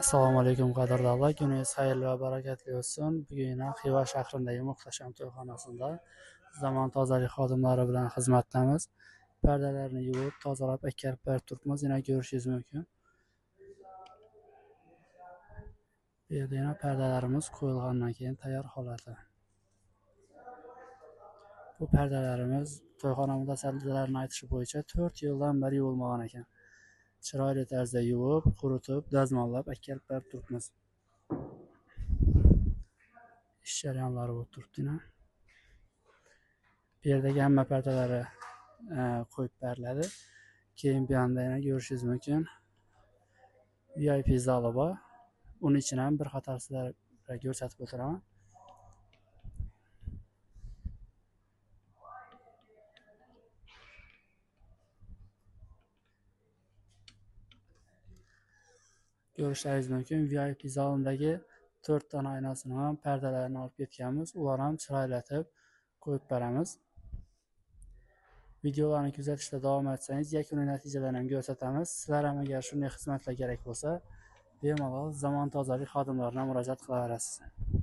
Assalomu alaykum qadrdonlar, kuningiz xayrli va barakatli o'tsin. Bugun yana Xiva shahridagi muhtasham to'yxonasida Zamon tozalik xodimlari bilan xizmatdamiz. Pardalarni yuvib, tozalab akkarib berib turibmiz. Yana ko'rishingiz mumkin. Bu yerda yana pardalarimiz qo'yilgandan keyin tayyor holati. Bu pardalarimiz to'yxona mutasaddilarining aytishi bo'yicha 4 yildan beri yuvilmagan ekan. Chiroyli tarzda yuvib, quritib, dazmollab akkarib berib turibmiz. Ish jarayonlari bo'lib turibdi. Bu yerdagi hamma pardalari qo'yib beriladi. Keyin bu yoqda yana ko'rishingiz mumkin. VIP zali bor. Uni ichini ham bir qator sizlarga ko'rsatib o'tiraman. Ko'rishingiz mumkin, VIP zalidagi 4 dona oynasini ham pardalarini olib ketganmiz. Ular ham chiroylatib qo'yib beramiz. Videolarni kuzatishda davom etsangiz, yakuniy natijalarni ham ko'rsatamiz. Sizlar ham agar shunday xizmatlar kerak bo'lsa, bemalol Zamon tozalik xodimlariga murojaat qilaverasiz.